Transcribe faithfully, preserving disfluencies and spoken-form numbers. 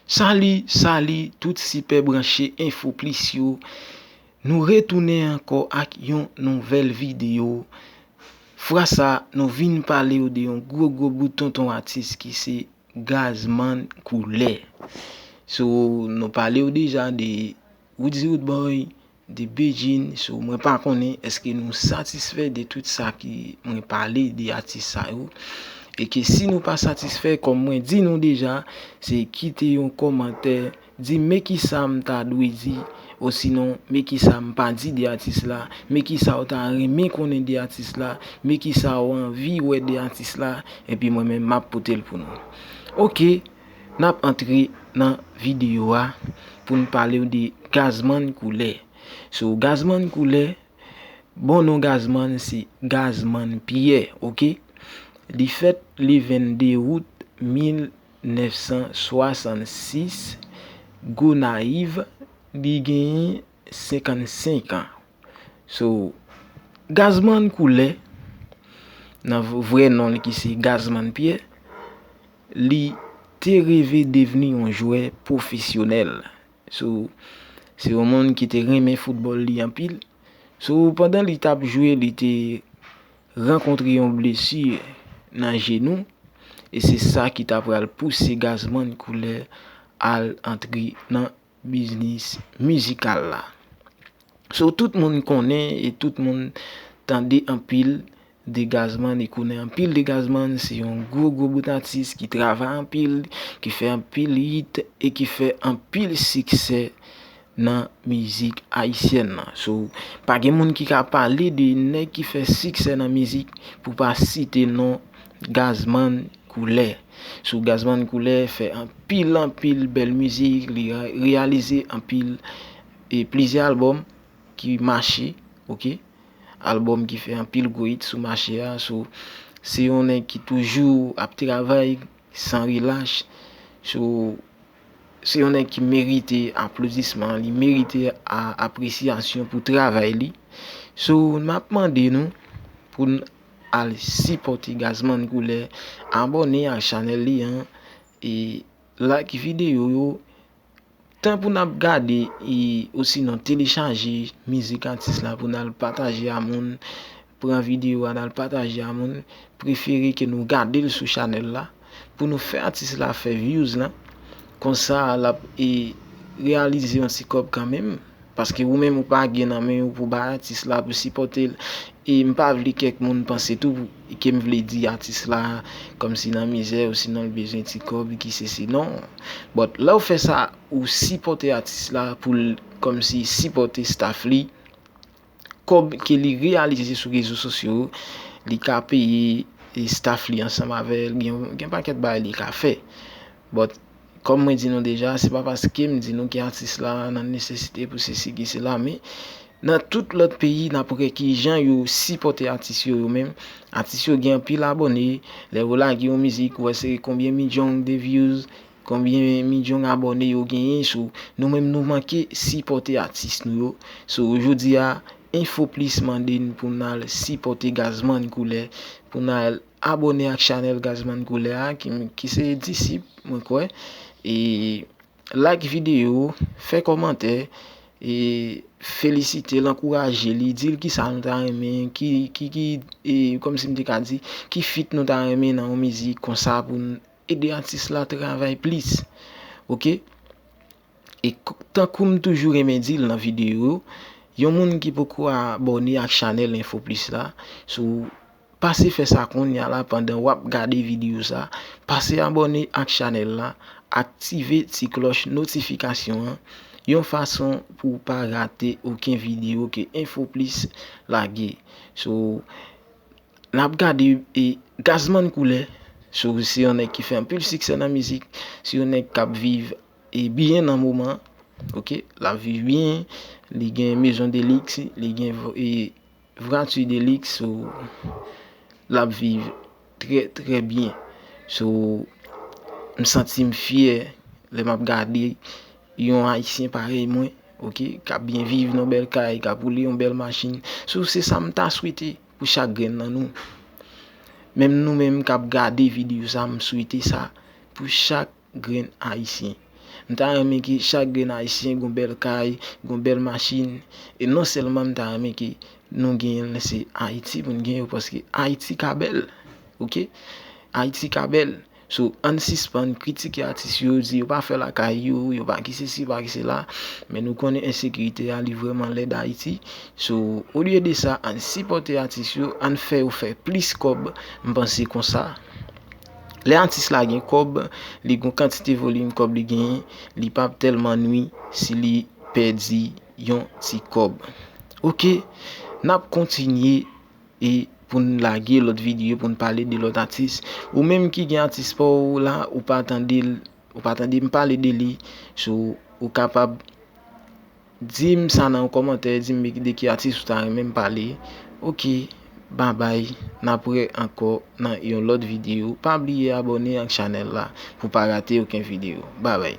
Sali, sali tout sipè branche Enfo Plis yo. Nou retounen ankò ak yon nouvèl videyo. Fwa sa, nou vin pale w de yon gwo gwo bout tonton atis ki se Gazman Koulè. So, nou pale w deja de Woodsy Woodboy, de Bedjine. So, mwen pa konnen èske nou satisfè de tout sa ki mwen pale de atis sa yo. E ke si nou pa satisfè, kòm mwen di nou deja, se kite yon kòmantè, di men kisa m ta dwe di, osinon men kisa m pa di de atis la, men kisa w ta renmen konnen de atis la, men kisa w anvi wè de atis la, epi mwen menm m ap pote l pou nou. Oke, n ap antre nan videyo a pou n pale w de Gazman Koulè. So, Gazman Koulè, bon non Gazman se Gazman Pyè, oke? Li fèt le vennde out mil nèf san swasannsis, Gonayiv, li genyen senkannsenk an. So, Gazman Koulè, nan v-, vrè non li ki se Gazman Pyè, li te reve devni yon jwè pwofesyonèl. So, se yon moun ki te renmen foutbòl li anpil. So, pandan li t ap jwe, li te rankontre yon blesi nan jenou, e se sa ki ta pral pouse Gazman Koulè al antre nan biznis mizikal la. So, tout moun konnen e tout moun tande anpil de Gazman e konnen anpil de Gazman. Se yon gwo gwo bout atis ki travay anpil, ki fè anpil hit e ki fè anpil siksè nan mizik ayisyèn nan. So, pa gen moun ki ka pale de nèg ki fè siksè nan mizik pou pa site non Gazman Koulè. So, Gazman Koulè fè anpil anpil bèl mizik, li re-, reyalize anpil e plizyè albòm ki mache, oke? Albòm ki fè anpil gwo hit sou mache a. So, se yon nèg ki toujou ap travay san relach. So, se yon nèg ki merite aplodisman, li merite a-, apresyasyon pou travay li. So, m ap mande nou pou n al sipòte Gazman Koulè, abòne ak chanèl li an, e like videyo yo, tan pou n ap gade, e, osinon telechaje mizik atis la pou n al pataje a moun, pran videyo a n al pataje a moun, prefere ke nou gade l sou chanèl la, pou nou fè atis la fè views lan. Konsa, l ap, e, reyalize yon ti kòb kanmenm, paske ou menm ou pa gen nan men ou pou bay atis la, pou sipòte l. E m pa vle kèk moun panse tou ke m vle di atis la kòmsi nan mizè, osinon l bezwen ti kòb, ki sesi, non. But lè w fè sa, ou sipòte atis la pou l kòmsi sipòte staff li. Kòb ke li reyalize sou rezo sosyo, li ka peye, e, staff li ansanm avè l, gen, gen pakèt bagay li ka fè. But kòm mwen di nou deja, se pa paske m di nou ke atis la nan nesesite pou sesi ki sela, men nan tout lòt peyi, n ap wè kijan yo sipòte atis yo, yo menm. Atis yo gen anpil abòne, lè yo lage yon mizik, ou wè se konbyen milyon de views, konbyen milyon abòne yo genyen. So, nou menm nou manke sipòte atis nou yo. So, jodi a, Enfo Plis mande n pou n al sipòte Gazman Koulè, pou n al abòne ak chanèl Gazman Koulè a, ki, ki se disip, mwen kwè. E like videyo, fè kòmantè, e felisite l, ankouraje li, di l kisa nou ta renmen, ki, ki, ki, e, kòmsi m te ka di, ki feat nou ta renmen nan yon mizik konsa pou n ede atis la travay plis. Oke? E k-, tankou m toujou renmen di l nan videyo yo, yon moun ki poko abòne ak chanèl Enfo Plis la, so pase fè sa kounye a la pandan w ap gade videyo sa, pase abòne ak chanèl la, aktive ti klòch notifikasyon an, yon fason pou w pa rate okenn videyo ke Enfo Plis lage. So, n ap gade, e, Gazman Koulè. So, se yon nèg ki fè anpil siksè nan mizik, se yon nèg k ap viv, e, byen nan moman, oke, l ap viv byen, li gen Maison de Luxe, li gen, e, Voiture de Luxe, so, l ap viv trè, trè byen. So, m santi m fyè lè m ap gade yon Ayisyen parèy mwen, oke, k ap byen viv nan bèl kay, k ap woule yon bèl machin. So, se sa m ta swete pou chak grenn nan nou. Menm nou menm k ap gade videyo sa, m swete sa pou chak grenn Ayisyen. M ta renmen ke chak grenn ayisyen gon bèl kay, gon bèl machin. E non sèlman m ta renmen ke nou genyen l, se Ayiti pou n genyen yo, paske Ayiti ka bèl. Oke? Ayiti ka bèl. So, ann sispann kritike atis yo, di yo pa fè lakay yo, yo pa ki sesi, yo pa ki sela. Men nou konnen ensekirite a, li vrèman lèd Ayiti. So, olye de sa, ann sipòte atis yo, ann fè yo fè plis kòb. M panse konsa, lè atis la gen kòb, li gon kantite volim kòb li genyen, li p ap tèlman nwi si li pèdi yon ti kòb. Oke, n ap kontinye e pou n lage lòt videyo, pou n pale de lòt atis. Ou menm ki gen atis pa w la, ou pa tande l, ou pa tande m pale de li, so, ou kapab di m sa nan yon kòmantè, di m de ki atis ou ta renmen m pale. Oke, babay, n ap wè ankò nan yon lòt videyo. Pa bliye abòne ak chanèl la pou pa rate okenn videyo. Babay.